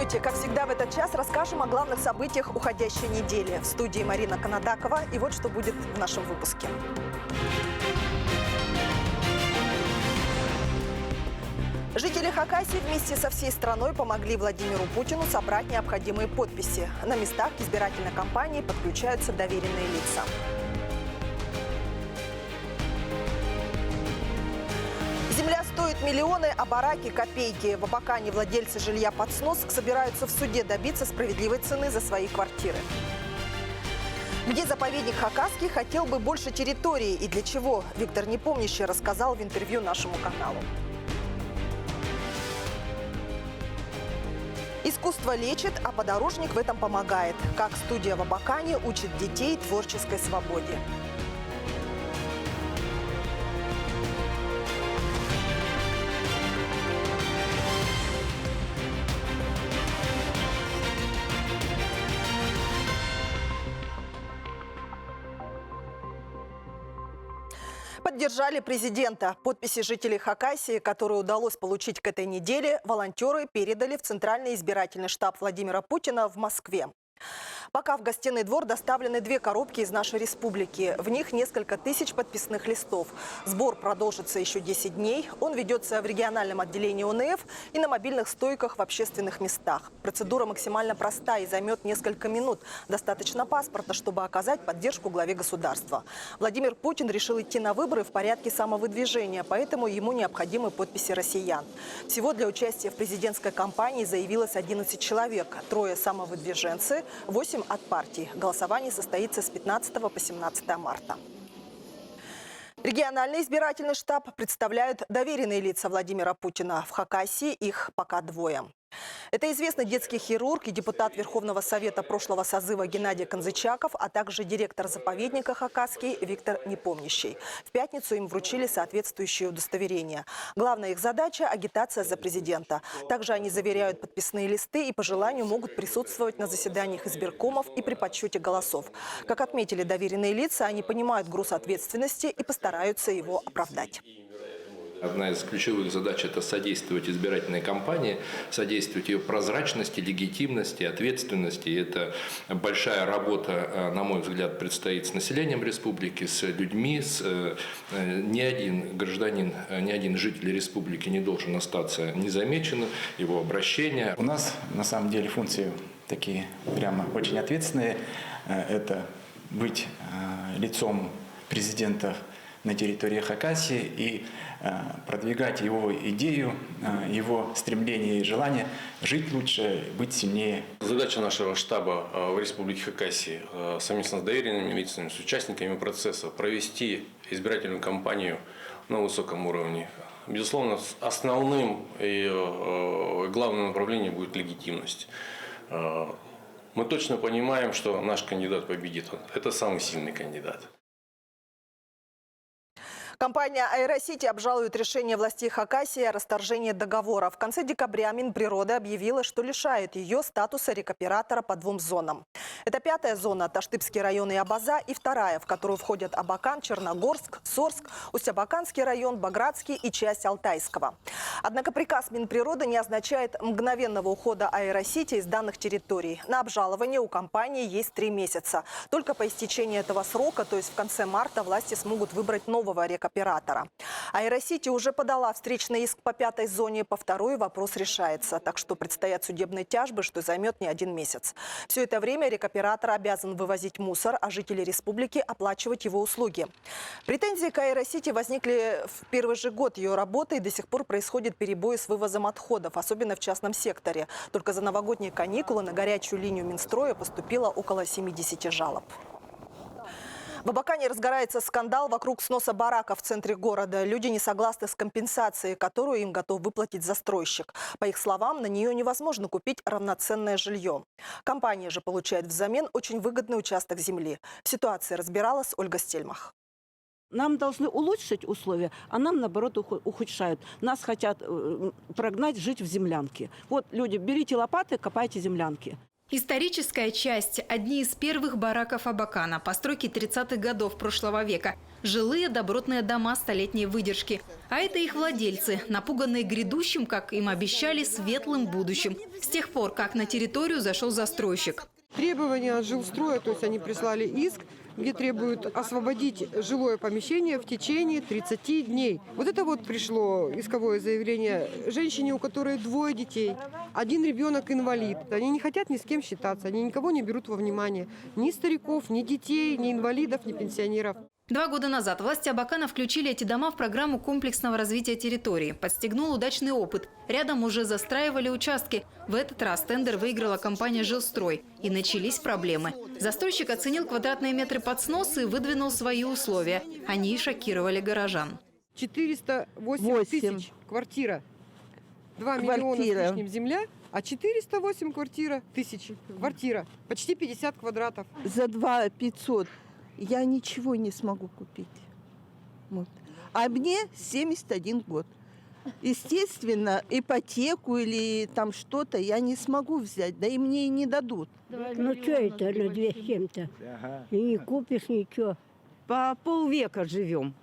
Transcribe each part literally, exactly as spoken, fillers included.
Как всегда в этот час расскажем о главных событиях уходящей недели. В студии Марина Канадакова. И вот что будет в нашем выпуске. Жители Хакасии вместе со всей страной помогли Владимиру Путину собрать необходимые подписи. На местах к избирательной кампании подключаются доверенные лица. Земля стоит миллионы, а бараки — копейки. В Абакане владельцы жилья под снос собираются в суде добиться справедливой цены за свои квартиры. Где заповедник Хакасский хотел бы больше территории и для чего, Виктор Непомнящий рассказал в интервью нашему каналу. Искусство лечит, а подорожник в этом помогает. Как студия в Абакане учит детей творческой свободе. Поддержали президента. Подписи жителей Хакасии, которые удалось получить к этой неделе, волонтеры передали в Центральный избирательный штаб Владимира Путина в Москве. Пока в Гостиный двор доставлены две коробки из нашей республики. В них несколько тысяч подписных листов. Сбор продолжится ещё десять дней. Он ведётся в региональном отделении О Н Ф и на мобильных стойках в общественных местах. Процедура максимально проста и займёт несколько минут. Достаточно паспорта, чтобы оказать поддержку главе государства. Владимир Путин решил идти на выборы в порядке самовыдвижения, поэтому ему необходимы подписи россиян. Всего для участия в президентской кампании заявилось одиннадцать человек, трое самовыдвиженцы, восемь от партии. Голосование состоится с пятнадцатого по семнадцатое марта. Региональный избирательный штаб представляют доверенные лица Владимира Путина. В Хакасии их пока двое. Это известный детский хирург и депутат Верховного Совета прошлого созыва Геннадий Конзычаков, а также директор заповедника «Хакасский» Виктор Непомнящий. В пятницу им вручили соответствующие удостоверения. Главная их задача — агитация за президента. Также они заверяют подписные листы и по желанию могут присутствовать на заседаниях избиркомов и при подсчёте голосов. Как отметили доверенные лица, они понимают груз ответственности и постараются его оправдать. Одна из ключевых задач — это содействовать избирательной кампании, содействовать её прозрачности, легитимности, ответственности. И это большая работа, э, на мой взгляд, предстоит с населением республики, с людьми, с, э, э, ни один гражданин, э, ни один житель республики не должен остаться незамеченным, его обращения. У нас, на самом деле, функции такие прямо очень ответственные. Э, это быть, э, лицом президента на территории Хакасии и, э, продвигать его идею, э, его стремление и желание жить лучше, быть сильнее. Задача нашего штаба, э, в Республике Хакасии, э, совместно с доверенными лицами, с участниками процесса провести избирательную кампанию на высоком уровне. Безусловно, с-, основным и, э, главным направлением будет легитимность. Э, мы точно понимаем, что наш кандидат победит. Это самый сильный кандидат. Компания «Аэросити» обжалует решение властей Хакасии о расторжении договора. В конце декабря Минприроды объявила, что лишает её статуса рекоператора по двум зонам. Это пятая зона — Таштыпский район и Абаза, и вторая, в которую входят Абакан, Черногорск, Сорск, Усть-Абаканский район, Багратский и часть Алтайского. Однако приказ Минприроды не означает мгновенного ухода «Аэросити» из данных территорий. На обжалование у компании есть три месяца. Только по истечении этого срока, то есть в конце марта, власти смогут выбрать нового рекоператора. «Аэросити» уже подала встречный иск по пятой зоне, по второй вопрос решается, так что предстоят судебные тяжбы, что займёт не один месяц. Всё это время рекоператор обязан вывозить мусор, а жители республики оплачивать его услуги. Претензии к «Аэросити» возникли в первый же год её работы, и до сих пор происходят перебои с вывозом отходов, особенно в частном секторе. Только за новогодние каникулы на горячую линию Минстроя поступило около семидесяти жалоб. В Абакане разгорается скандал вокруг сноса барака в центре города. Люди не согласны с компенсацией, которую им готов выплатить застройщик. По их словам, на неё невозможно купить равноценное жильё. Компания же получает взамен очень выгодный участок земли. В ситуации разбиралась Ольга Стельмах. Нам должны улучшить условия, а нам, наоборот, уху-, ухудшают. Нас хотят, э, прогнать жить в землянке. Вот, люди, берите лопаты, копайте землянки. Историческая часть, одни из первых бараков Абакана, постройки тридцатых годов прошлого века. Жилые добротные дома столетней выдержки. А это их владельцы, напуганные грядущим, как им обещали, светлым будущим. С тех пор, как на территорию зашёл застройщик. Требования от Жилстроя, то есть они прислали иск, где требуют освободить жилое помещение в течение тридцати дней. Вот это вот пришло исковое заявление женщине, у которой двое детей, один ребёнок инвалид. Они не хотят ни с кем считаться, они никого не берут во внимание. Ни стариков, ни детей, ни инвалидов, ни пенсионеров. Два года назад власти Абакана включили эти дома в программу комплексного развития территории. Подстегнул удачный опыт. Рядом уже застраивали участки. В этот раз тендер выиграла компания «Жилстрой». И начались проблемы. Застройщик оценил квадратные метры под снос и выдвинул свои условия. Они шокировали горожан. Четыреста восемь тысяч квартира. Два миллиона с лишним земля, а четыреста восемь квартира тысяч. Квартира. Почти пятьдесят квадратов. За два пятьсот я ничего не смогу купить. Вот. А мне семьдесят один год. Естественно, ипотеку или там что-то я не смогу взять, да и мне и не дадут. Ну, чё это, на две с чем-то? И не купишь ничего. По полвека живём.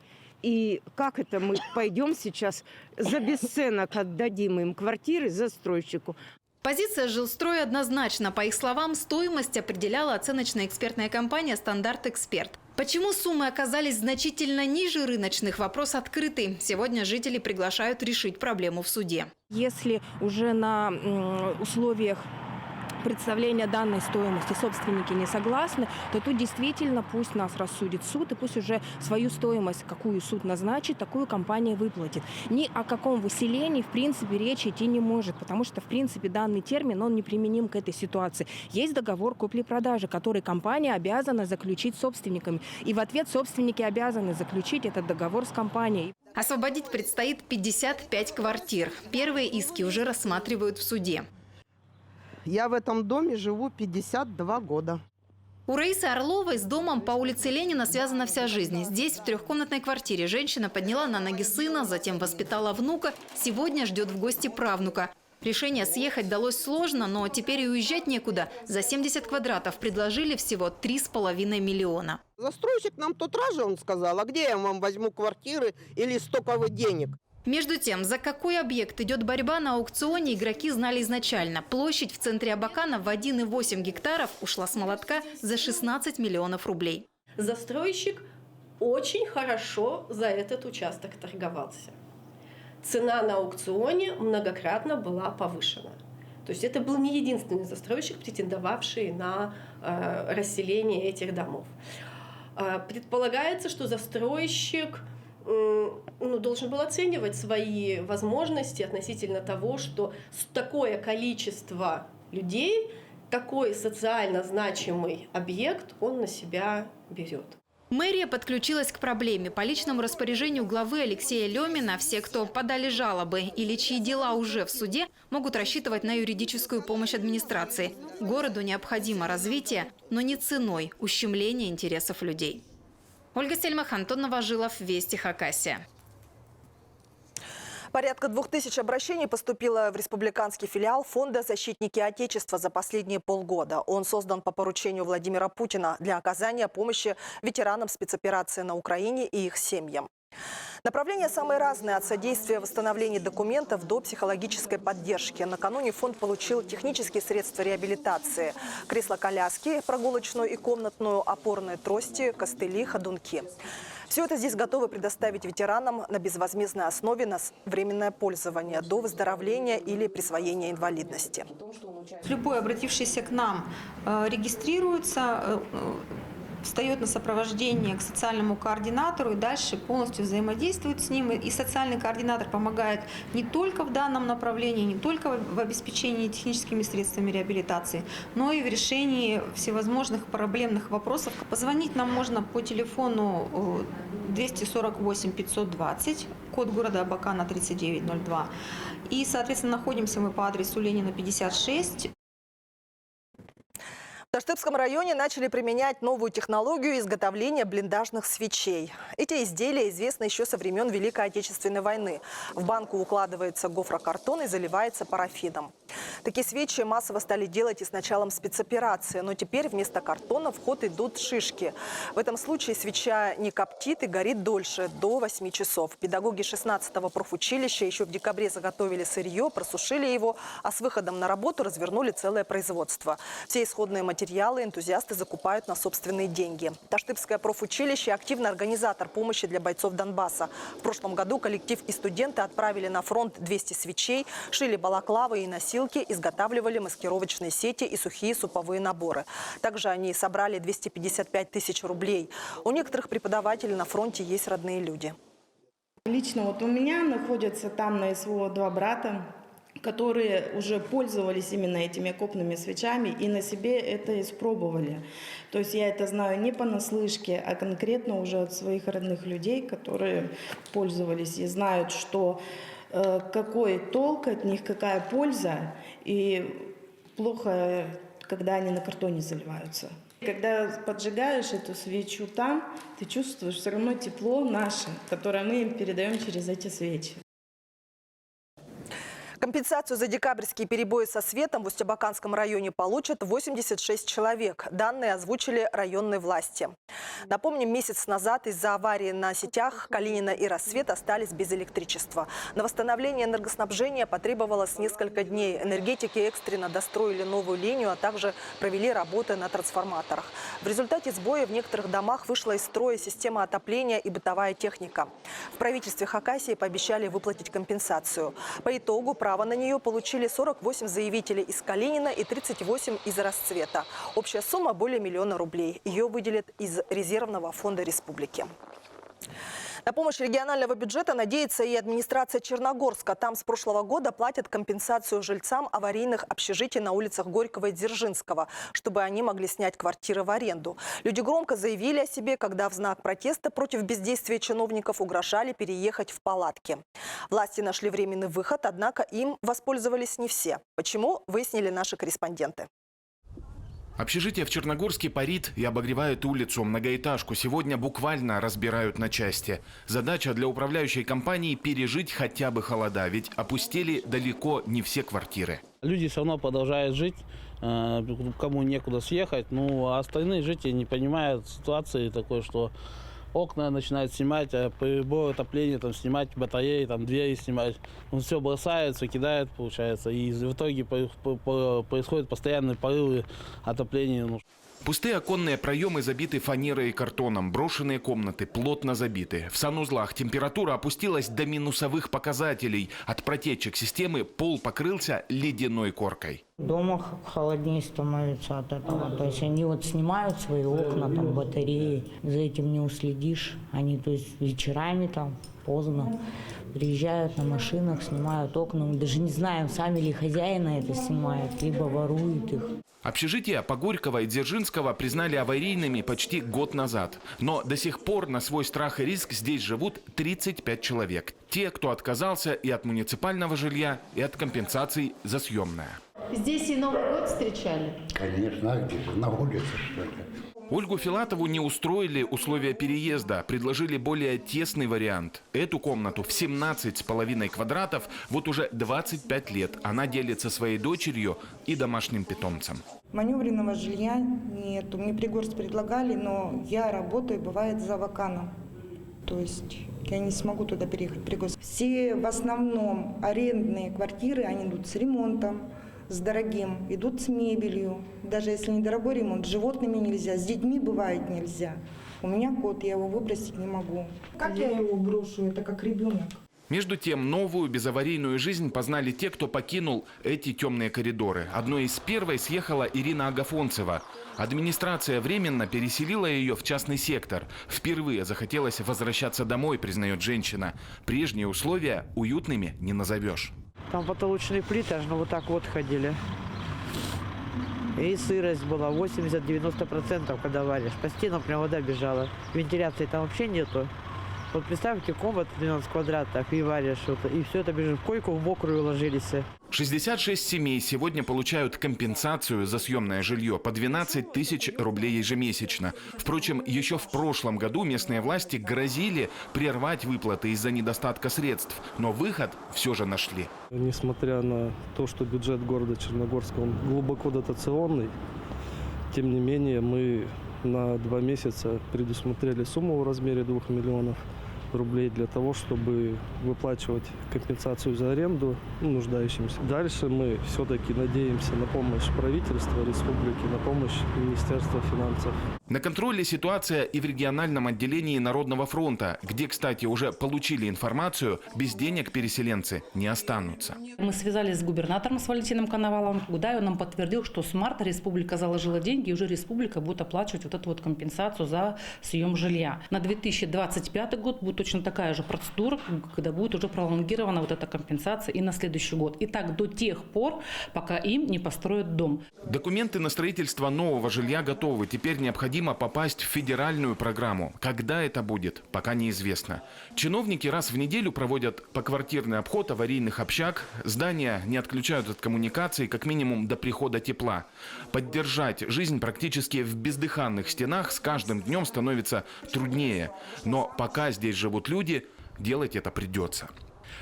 И как это мы пойдём сейчас за бесценок отдадим им квартиры застройщику? Позиция «Жилстроя» однозначна. По их словам, стоимость определяла оценочная экспертная компания «Стандарт Эксперт». Почему суммы оказались значительно ниже рыночных, вопрос открытый. Сегодня жители приглашают решить проблему в суде. Если уже на, м, условиях представления данной стоимости собственники не согласны, то тут действительно пусть нас рассудит суд, и пусть уже свою стоимость, какую суд назначит, такую компания выплатит. Ни о каком выселении, в принципе, речи идти не может, потому что, в принципе, данный термин, он неприменим к этой ситуации. Есть договор купли-продажи, который компания обязана заключить с собственниками, и в ответ собственники обязаны заключить этот договор с компанией. Освободить предстоит пятьдесят пять квартир. Первые иски уже рассматривают в суде. Я в этом доме живу пятьдесят два года. У Раисы Орловой с домом по улице Ленина связана вся жизнь. Здесь, в трёхкомнатной квартире, женщина подняла на ноги сына, затем воспитала внука, сегодня ждёт в гости правнука. Решение съехать далось сложно, но теперь и уезжать некуда. За семьдесят квадратов предложили всего три с половиной миллиона. Застройщик нам тот раз же, он сказал: «А где я вам возьму квартиры или столько денег?» Между тем, за какой объект идёт борьба, на аукционе игроки знали изначально. Площадь в центре Абакана в один и восемь гектаров ушла с молотка за шестнадцать миллионов рублей. Застройщик очень хорошо за этот участок торговался. Цена на аукционе многократно была повышена. То есть это был не единственный застройщик, претендовавший на, э, расселение этих домов. Э, предполагается, что застройщик, м, ну, должен был оценивать свои возможности относительно того, что с-, такое количество людей, такой социально значимый объект он на себя берёт. Мэрия подключилась к проблеме. По личному распоряжению главы Алексея Лёмина все, кто подали жалобы или чьи дела уже в суде, могут рассчитывать на юридическую помощь администрации. Городу необходимо развитие, но не ценой ущемления интересов людей. Ольга Сельмах, Антон Новожилов, Вести Хакасия. Порядка двух тысяч обращений поступило в республиканский филиал Фонда «Защитники Отечества» за последние полгода. Он создан по поручению Владимира Путина для оказания помощи ветеранам спецоперации на Украине и их семьям. Направления самые разные, от содействия в восстановлении документов до психологической поддержки. Накануне фонд получил технические средства реабилитации: кресло-коляски, прогулочную и комнатную, опорные трости, костыли, ходунки. Всё это здесь готовы предоставить ветеранам на безвозмездной основе на с-, временное пользование до выздоровления или присвоения инвалидности. Любой обратившийся к нам, э, регистрируется, э, э, встаёт на сопровождение к социальному координатору и дальше полностью взаимодействует с ним. И социальный координатор помогает не только в данном направлении, не только в, в обеспечении техническими средствами реабилитации, но и в решении всевозможных проблемных вопросов. Позвонить нам можно по телефону, э, двести сорок восемь пятьсот двадцать, код города Абакана тридцать девять ноль два. И, соответственно, находимся мы по адресу Ленина, пятьдесят шесть. В Таштыпском районе начали применять новую технологию изготовления блиндажных свечей. Эти изделия известны ещё со времён Великой Отечественной войны. В банку укладывается гофрокартон и заливается парафином. Такие свечи массово стали делать и с началом спецоперации, но теперь вместо картона в ход идут шишки. В этом случае свеча не коптит и горит дольше, до восьми часов. Педагоги шестнадцатого профучилища ещё в декабре заготовили сырьё, просушили его, а с выходом на работу развернули целое производство. Все исходные материалы энтузиасты закупают на собственные деньги. Таштыпское профучилище — активный организатор помощи для бойцов Донбасса. В прошлом году коллектив и студенты отправили на фронт двести свечей, шили балаклавы и носилки, изготавливали маскировочные сети и сухие суповые наборы. Также они собрали двести пятьдесят пять тысяч рублей. У некоторых преподавателей на фронте есть родные люди. Лично вот у меня находятся там на СВО два брата, которые уже пользовались именно этими окопными свечами и на себе это испробовали. То есть я это знаю не понаслышке, а конкретно уже от своих родных людей, которые пользовались и знают, что, э, какой толк от них, какая польза, и плохо, когда они на картоне заливаются. Когда поджигаешь эту свечу там, ты чувствуешь всё равно тепло наше, которое мы им передаём через эти свечи. Компенсацию за декабрьские перебои со светом в Усть-Абаканском районе получат восемьдесят шесть человек. Данные озвучили районные власти. Напомним, месяц назад из-за аварии на сетях Калинина и Рассвет остались без электричества. На восстановление энергоснабжения потребовалось несколько дней. Энергетики экстренно достроили новую линию, а также провели работы на трансформаторах. В результате сбоя в некоторых домах вышла из строя система отопления и бытовая техника. В правительстве Хакасии пообещали выплатить компенсацию. По итогу право на неё получили сорок восемь заявителей из Калинина и тридцать восемь из Рассвета. Общая сумма более миллиона рублей. Её выделят из резервного фонда республики. На помощь регионального бюджета надеется и администрация Черногорска. Там с прошлого года платят компенсацию жильцам аварийных общежитий на улицах Горького и Дзержинского, чтобы они могли снять квартиры в аренду. Люди громко заявили о себе, когда в знак протеста против бездействия чиновников угрожали переехать в палатки. Власти нашли временный выход, однако им воспользовались не все. Почему, выяснили наши корреспонденты. Общежитие в Черногорске парит и обогревает улицу. Многоэтажку сегодня буквально разбирают на части. Задача для управляющей компании — пережить хотя бы холода, ведь опустели далеко не все квартиры. Люди всё равно продолжают жить, э, кому некуда съехать, ну, а остальные жители не понимают ситуации такой, что окна начинают снимать, а приборы отопления там снимать, батареи, там двери снимать. Ну, всё бросают, всё кидают, получается, и в итоге по-, по-, по-, происходят постоянные порывы отопления. Ну. Пустые оконные проёмы забиты фанерой и картоном, брошенные комнаты плотно забиты. В санузлах температура опустилась до минусовых показателей. От протечек системы пол покрылся ледяной коркой. Дома х-, холоднее становится от этого. То есть они вот снимают свои окна, там, батареи. За этим не уследишь. Они, то есть, вечерами там поздно приезжают на машинах, снимают окна. Мы даже не знаем, сами ли хозяины это снимают, либо воруют их. Общежития по Горького и Дзержинского признали аварийными почти год назад. Но до сих пор на свой страх и риск здесь живут тридцать пять человек. Те, кто отказался и от муниципального жилья, и от компенсаций за съёмное. Здесь и Новый год встречали? Конечно, а где же, на улице, что ли? Ольгу Филатову не устроили условия переезда, предложили более тесный вариант. Эту комнату в семнадцать с половиной квадратов вот уже двадцать пять лет она делит со своей дочерью и домашним питомцем. Манёвренного жилья нету. Мне Пригорск предлагали, но я работаю, бывает, за Ваканом. То есть я не смогу туда переехать, в Пригорск. Все в основном арендные квартиры, они идут с ремонтом, с дорогим, идут с мебелью. Даже если недорогой ремонт, с животными нельзя, с детьми бывает нельзя. У меня кот, я его выбросить не могу. Как я его брошу? Это как ребёнок. Между тем, новую безаварийную жизнь познали те, кто покинул эти тёмные коридоры. Одной из первой съехала Ирина Агафонцева. Администрация временно переселила её в частный сектор. Впервые захотелось возвращаться домой, признаёт женщина. Прежние условия уютными не назовёшь. Там потолочные плиты, аж, ну, вот так вот ходили. И сырость была восемьдесят-девяносто процентов, когда варишь. По стенам прям вода бежала. Вентиляции там вообще нету. Вот представьте, комната двенадцать квадратов и варишь, вот, и всё это бежит в койку, в мокрую ложились. Шестьдесят шесть семей сегодня получают компенсацию за съёмное жильё по двенадцать тысяч рублей ежемесячно. Впрочем, ещё в прошлом году местные власти грозили прервать выплаты из-за недостатка средств, но выход всё же нашли. Несмотря на то, что бюджет города Черногорска, он глубоко дотационный, тем не менее мы на два месяца предусмотрели сумму в размере двух миллионов рублей для того, чтобы выплачивать компенсацию за аренду, ну, нуждающимся. Дальше мы всё-таки надеемся на помощь правительства республики, на помощь Министерства финансов. На контроле ситуация и в региональном отделении Народного фронта, где, кстати, уже получили информацию, без денег переселенцы не останутся. Мы связались с губернатором, с Валентином Коноваловым, когда он нам подтвердил, что с марта республика заложила деньги, и уже республика будет оплачивать вот эту вот компенсацию за съём жилья. На две тысячи двадцать пятый год будет точно такая же процедура, когда будет уже пролонгирована вот эта компенсация и на следующий год. И так до тех пор, пока им не построят дом. Документы на строительство нового жилья готовы. Теперь необходимо попасть в федеральную программу. Когда это будет, пока неизвестно. Чиновники раз в неделю проводят поквартирный обход аварийных общаг. Здания не отключают от коммуникаций, как минимум до прихода тепла. Поддержать жизнь практически в бездыханных стенах с каждым днём становится труднее. Но пока здесь живут люди, делать это придётся.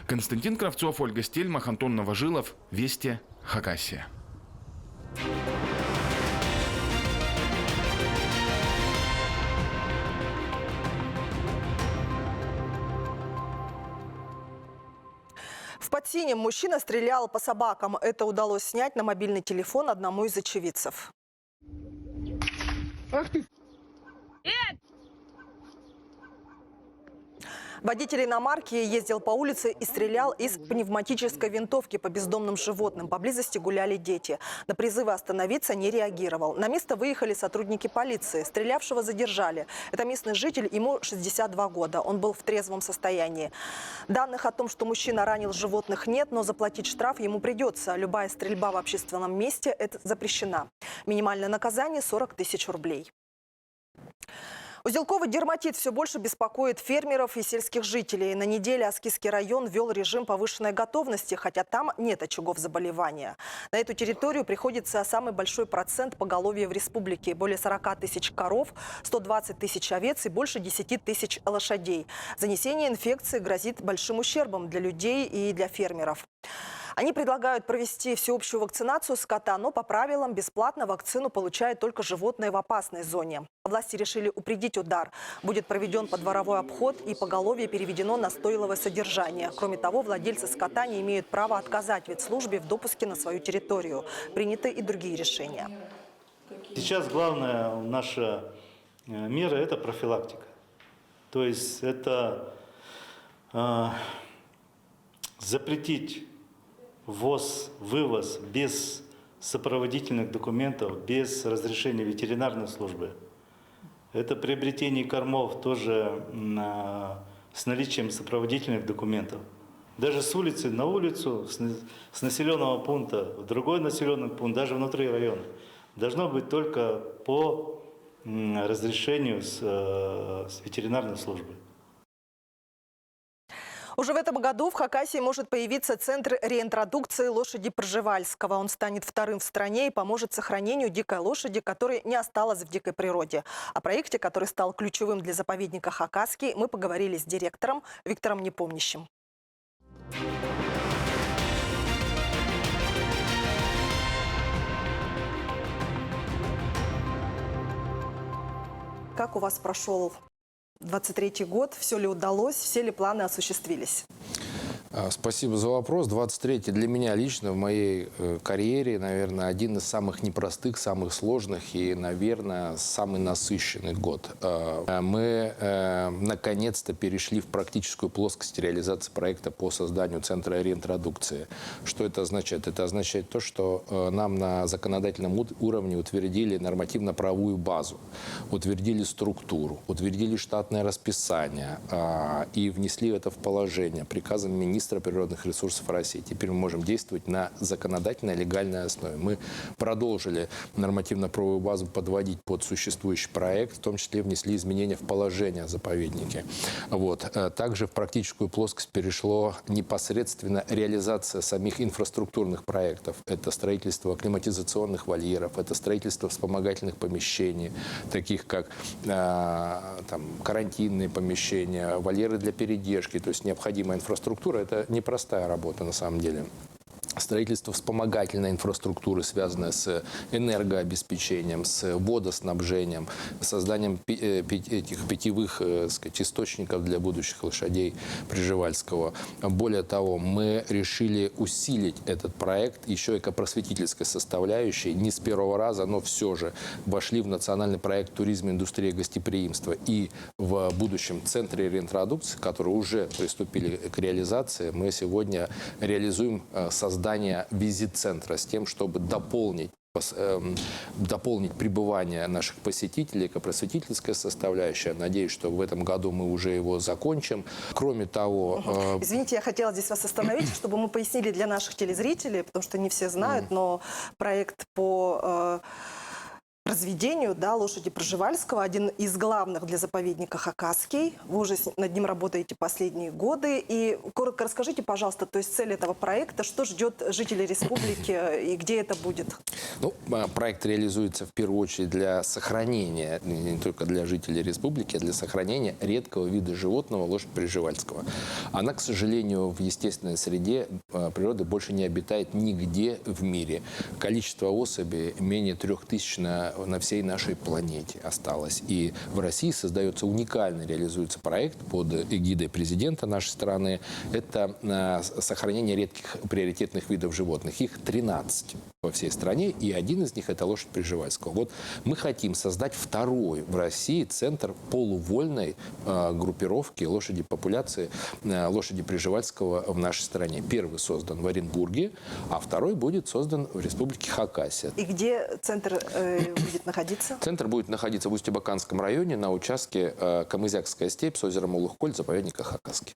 Константин Кравцов, Ольга Стельмах, Антон Новожилов. Вести, Хакасия. В Пацинем мужчина стрелял по собакам. Это удалось снять на мобильный телефон одному из очевидцев. Ах ты! Водитель иномарки ездил по улице и стрелял из пневматической винтовки по бездомным животным. Поблизости гуляли дети. На призывы остановиться не реагировал. На место выехали сотрудники полиции. Стрелявшего задержали. Это местный житель, ему шестьдесят два года. Он был в трезвом состоянии. Данных о том, что мужчина ранил животных, нет, но заплатить штраф ему придётся. Любая стрельба в общественном месте — это запрещена. Минимальное наказание — сорок тысяч рублей. Узелковый дерматит всё больше беспокоит фермеров и сельских жителей. На неделе Аскизский район ввёл режим повышенной готовности, хотя там нет очагов заболевания. На эту территорию приходится самый большой процент поголовья в республике. Более сорока тысяч коров, сто двадцать тысяч овец и больше десяти тысяч лошадей. Занесение инфекции грозит большим ущербом для людей и для фермеров. Они предлагают провести всеобщую вакцинацию скота, но по правилам бесплатно вакцину получают только животные в опасной зоне. Власти решили упредить удар. Будет проведён подворовой обход, и поголовье переведено на стойловое содержание. Кроме того, владельцы скота не имеют права отказать ветслужбе в допуске на свою территорию. Приняты и другие решения. Сейчас главная наша, э, мера — это профилактика. То есть это, э, запретить ввоз, вывоз без сопроводительных документов, без разрешения ветеринарной службы. Это приобретение кормов тоже, м, а, с наличием сопроводительных документов. Даже с улицы на улицу, с на-, с населённого пункта в другой населённый пункт, даже внутри района, должно быть только по, м, разрешению с, э, с ветеринарной службы. Уже в этом году в Хакасии может появиться центр реинтродукции лошади Пржевальского. Он станет вторым в стране и поможет сохранению дикой лошади, которой не осталось в дикой природе. О проекте, который стал ключевым для заповедника Хакасский, мы поговорили с директором Виктором Непомнящим. Как у вас прошёл двадцать третий год, всё ли удалось, все ли планы осуществились? А, спасибо за вопрос. Двадцать третий для меня лично в моей, э, карьере, наверное, один из самых непростых, самых сложных и, наверное, самый насыщенный год. Э, мы, э, наконец-то перешли в практическую плоскость реализации проекта по созданию центра реинтродукции. Что это означает? Это означает то, что, э, нам на законодательном ут-, уровне утвердили нормативно-правовую базу, утвердили структуру, утвердили штатное расписание, а, и внесли это в положение. Приказом министра министра природных ресурсов России. Теперь мы можем действовать на законодательной, легальной основе. Мы продолжили нормативно-правовую базу подводить под существующий проект, в том числе внесли изменения в положение о заповеднике. Вот. Э, также в практическую плоскость перешло непосредственно реализация самих инфраструктурных проектов. Это строительство климатизационных вольеров, это строительство вспомогательных помещений, таких как, а, там, карантинные помещения, вольеры для передержки, то есть необходимая инфраструктура. Это непростая работа на самом деле. Строительство вспомогательной инфраструктуры, связанное с энергообеспечением, с водоснабжением, созданием пи-, э, пи-, этих питьевых, э, сказать, источников для будущих лошадей Пржевальского. Более того, мы решили усилить этот проект ещё экопросветительской составляющей. Не с первого раза, но всё же вошли в национальный проект «Туризм, индустрия, гостеприимство». И в будущем центре реинтродукции, которые уже приступили к реализации, мы сегодня реализуем, э, создание визит-центра с тем, чтобы дополнить пос-, эм, дополнить пребывание наших посетителей, экопросветительская составляющая. Надеюсь, что в этом году мы уже его закончим. Кроме того, э, извините, я хотела здесь вас остановить, чтобы мы пояснили для наших телезрителей, потому что не все знают, но проект по, э, разведению, да, лошади Пржевальского, один из главных для заповедника Хакасский. Вы уже с- над ним работаете последние годы. И коротко расскажите, пожалуйста, то есть цель этого проекта, что ждёт жителей республики и где это будет? Ну, а, проект реализуется в первую очередь для сохранения, не не только для жителей республики, а для сохранения редкого вида животного, лошадь Пржевальского. Она, к сожалению, в естественной среде, а, природы больше не обитает нигде в мире. Количество особей менее трёх тысяч на, на всей нашей планете осталось. И в России создаётся уникальный, реализуется проект под эгидой президента нашей страны. Это, а, с- сохранение редких приоритетных видов животных. Их тринадцать по всей стране, и один из них — это лошадь Пржевальского. Вот мы хотим создать второй в России центр полувольной, э, группировки лошади, популяции, э, лошади Пржевальского в нашей стране. Первый создан в Оренбурге, а второй будет создан в Республике Хакасия. И где центр, э, будет находиться? Центр будет находиться в Усть-Абаканском районе на участке, э, Камызякская степь с озером Улуғ-Көл заповедника Хакасский.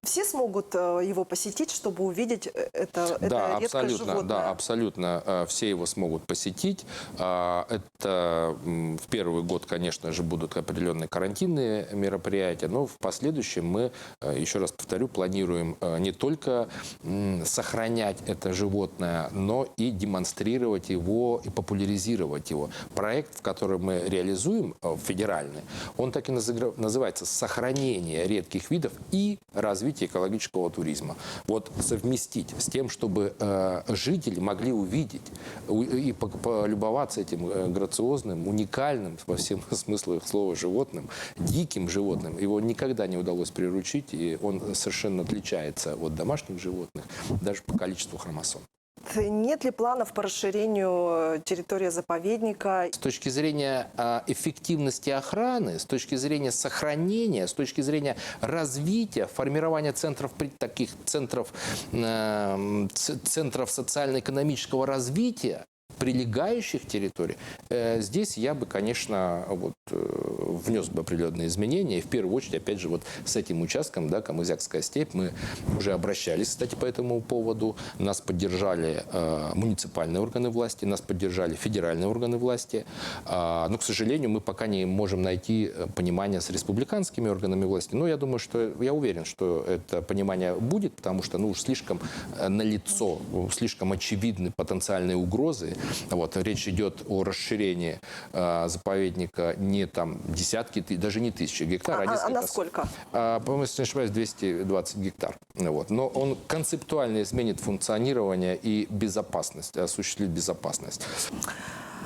Все смогут, э, его посетить, чтобы увидеть, э, это, это редкое животное? Да, абсолютно, да, абсолютно, э, все его смогут посетить. А, это, м, в первый год, конечно же, будут определённые карантинные мероприятия, но в последующем мы, э, ещё раз повторю, планируем, э, не только, м, сохранять это животное, но и демонстрировать его и популяризировать его. Проект, в который мы реализуем, э, федеральный, он так и назыгра- называется «Сохранение редких видов и развитие экологического туризма». Вот совместить с тем, чтобы, э, жители могли увидеть у- и по- полюбоваться этим, э, грациозным, уникальным во всем смыслах слова животным, диким животным. Его никогда не удалось приручить, и он совершенно отличается от домашних животных, даже по количеству хромосом. Нет ли планов по расширению, э, территории заповедника? С точки зрения, а, эффективности охраны, с точки зрения сохранения, с точки зрения развития, формирования центров, при- таких центров, эм, ц- центров социально-экономического развития, прилегающих территорий, э, здесь я бы, конечно, вот, э, внёс бы определённые изменения. И в первую очередь, опять же, вот с этим участком, да, Камызякская степь, мы уже обращались, кстати, по этому поводу. Нас поддержали, э, муниципальные органы власти, нас поддержали федеральные органы власти. А, но, к сожалению, мы пока не можем найти, э, понимание с республиканскими органами власти. Но я думаю, что, я уверен, что это понимание будет, потому что, ну, уж слишком, э, налицо, слишком очевидны потенциальные угрозы. Вот, речь идёт о расширении, э, заповедника не там десятки, ты- даже не тысячи гектар, а, а, а несколько с- насколько? А, по-моему, если не ошибаюсь, двести двадцать гектар. Вот. Но он концептуально изменит функционирование и безопасность, осуществит безопасность.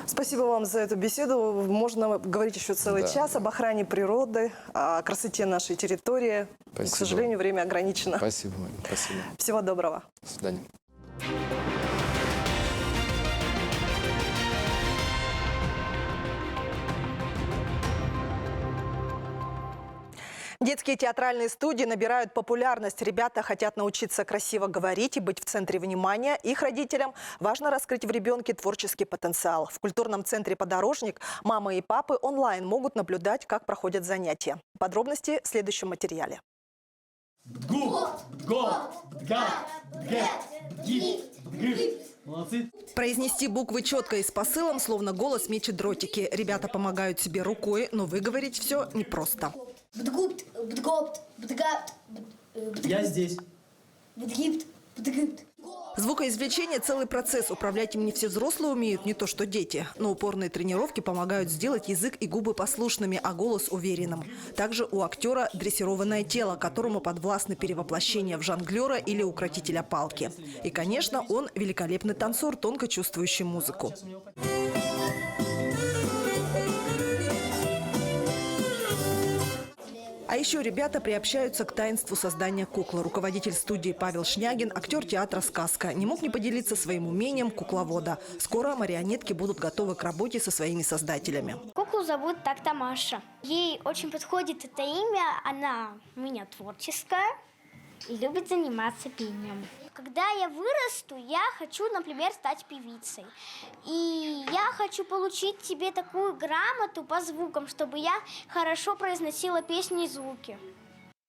Спасибо вам за эту беседу. Можно говорить ещё целый час об охране природы, о красоте нашей территории. К сожалению, время ограничено. Спасибо. Спасибо. Всего доброго. До свидания. Детские театральные студии набирают популярность. Ребята хотят научиться красиво говорить и быть в центре внимания. Их родителям важно раскрыть в ребёнке творческий потенциал. В культурном центре «Подорожник» мамы и папы онлайн могут наблюдать, как проходят занятия. Подробности в следующем материале. Бдгу, бдго, бдга, бдге, бдги, бдгы. Молодцы. Произнести буквы чётко и с посылом, словно голос мечет дротики. Ребята помогают себе рукой, но выговорить всё непросто. Бдгупт, бдгопт, бдгапт, бд-, э, бдгипт. Я здесь. Бдгипт, бдгипт. Звукоизвлечение — целый процесс. Управлять им не все взрослые умеют, не то что дети. Но упорные тренировки помогают сделать язык и губы послушными, а голос уверенным. Также у актёра дрессированное тело, которому подвластны перевоплощение в жонглёра или укротителя палки. И, конечно, он великолепный танцор, тонко чувствующий музыку. А ещё ребята приобщаются к таинству создания куклы. Руководитель студии Павел Шнягин, актёр театра «Сказка», не мог не поделиться своим умением кукловода. Скоро марионетки будут готовы к работе со своими создателями. Куклу зовут так-то Маша. Ей очень подходит это имя, она у меня творческая и любит заниматься пением. Когда я вырасту, я хочу, например, стать певицей. И я хочу получить себе такую грамоту по звукам, чтобы я хорошо произносила песни и звуки.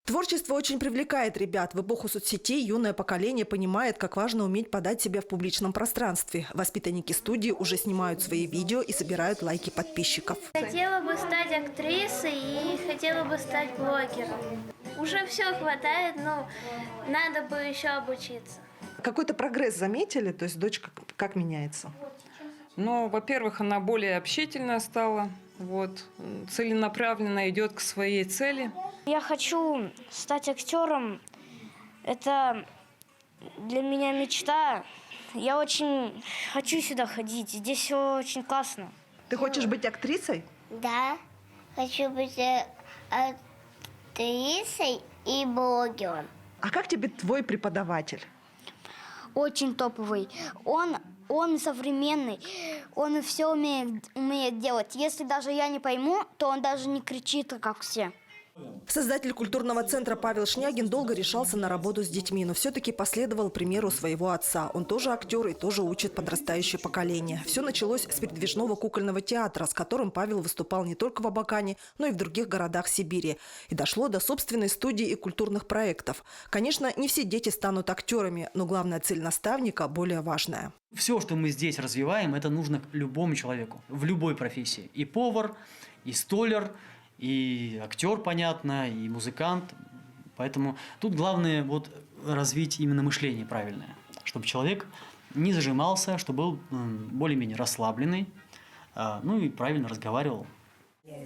Творчество очень привлекает ребят. В эпоху соцсетей юное поколение понимает, как важно уметь подать себя в публичном пространстве. Воспитанники студии уже снимают свои видео и собирают лайки подписчиков. Хотела бы стать актрисой и хотела бы стать блогером. Уже всё хватает, но надо бы ещё обучиться. Какой-то прогресс заметили? То есть дочка к-, как меняется? Ну, во-первых, она более общительная стала, вот, м, целенаправленно идёт к своей цели. Я хочу стать актёром. Это для меня мечта. Я очень хочу сюда ходить. Здесь всё очень классно. Ты хочешь быть актрисой? Да, хочу быть, э, актрисой и блогером. А как тебе твой преподаватель? Очень топовый. Он, он современный. Он всё умеет, умеет делать. Если даже я не пойму, то он даже не кричит, как все. Создатель культурного центра Павел Шнягин долго решался на работу с детьми, но всё-таки последовал примеру своего отца. Он тоже актёр и тоже учит подрастающее поколение. Всё началось с передвижного кукольного театра, с которым Павел выступал не только в Абакане, но и в других городах Сибири. И дошло до собственной студии и культурных проектов. Конечно, не все дети станут актёрами, но главная цель наставника более важная. Всё, что мы здесь развиваем, это нужно к любому человеку, в любой профессии. И повар, и столяр, и актёр, понятно, и музыкант. Поэтому тут главное вот развить именно мышление правильное, чтобы человек не зажимался, чтобы был, м, более-менее расслабленный, а, ну и правильно разговаривал.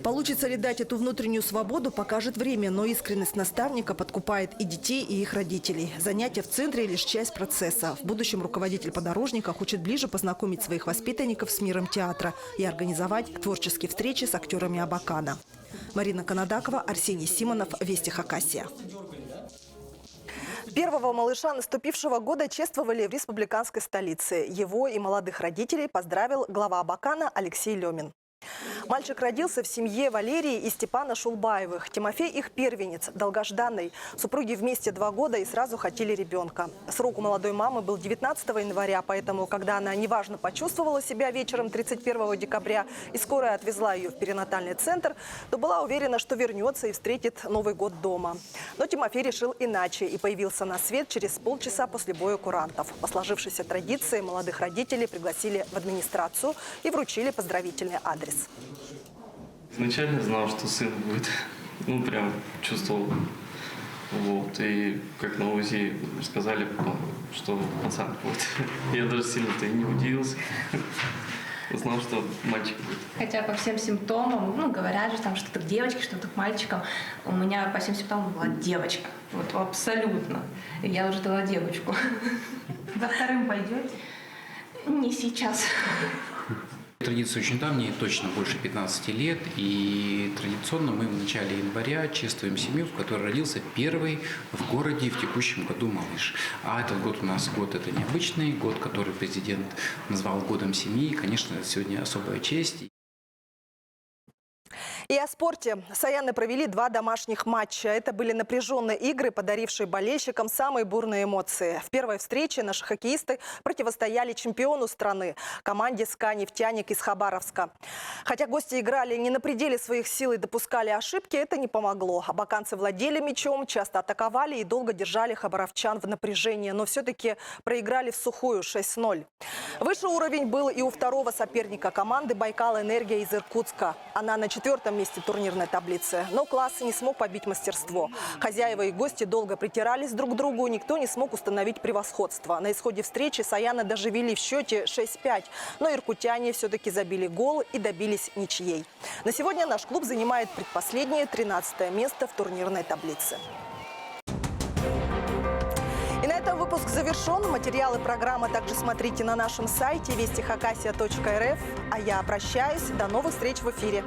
Получится ли дать эту внутреннюю свободу, покажет время, но искренность наставника подкупает и детей, и их родителей. Занятия в центре — лишь часть процесса. В будущем руководитель «Подорожника» хочет ближе познакомить своих воспитанников с миром театра и организовать творческие встречи с актёрами Абакана. Марина Канадакова, Арсений Симонов, «Вести Хакасия». Первого малыша наступившего года чествовали в республиканской столице. Его и молодых родителей поздравил глава Абакана Алексей Лёмин. Мальчик родился в семье Валерии и Степана Шулбаевых. Тимофей — их первенец, долгожданный. Супруги вместе два года и сразу хотели ребёнка. Срок у молодой мамы был девятнадцатого января, поэтому, когда она неважно почувствовала себя вечером тридцать первого декабря и скорая отвезла её в перинатальный центр, то была уверена, что вернётся и встретит Новый год дома. Но Тимофей решил иначе и появился на свет через полчаса после боя курантов. По сложившейся традиции молодых родителей пригласили в администрацию и вручили поздравительный адрес. Изначально знал, что сын будет. Ну, прям чувствовал. Вот. И как на УЗИ сказали, что пацан будет. Я даже сильно-то и не удивился. Знал, что мальчик будет. Хотя по всем симптомам, ну, говорят же там, что-то к девочке, что-то к мальчикам. У меня по всем симптомам была девочка. Вот абсолютно. И я уже дала девочку. За вторым пойдёте? Не сейчас. Традиция очень давняя, точно больше пятнадцати лет, и традиционно мы в начале января чествуем семью, в которой родился первый в городе в текущем году малыш. А этот год у нас год это необычный, год, который президент назвал годом семьи, и, конечно, это сегодня особая честь. И о спорте. Саяны провели два домашних матча. Это были напряжённые игры, подарившие болельщикам самые бурные эмоции. В первой встрече наши хоккеисты противостояли чемпиону страны, команде СКА «Нефтяник» из Хабаровска. Хотя гости играли не на пределе своих сил и допускали ошибки, это не помогло. Абаканцы владели мячом, часто атаковали и долго держали хабаровчан в напряжении, но всё-таки проиграли в сухую, шесть ноль. Выше уровень был и у второго соперника, команды «Байкал Энергия» из Иркутска. Она на четвёртом месте турнирной таблицы, но класс не смог побить мастерство. Хозяева и гости долго притирались друг к другу, никто не смог установить превосходство. На исходе встречи Саяны даже вели в счёте шесть пять, но иркутяне всё-таки забили гол и добились ничьей. На сегодня наш клуб занимает предпоследнее, тринадцатое место в турнирной таблице. И на этом выпуск завершён. Материалы программы также смотрите на нашем сайте вести хакасия точка эр эф. А я прощаюсь. До новых встреч в эфире.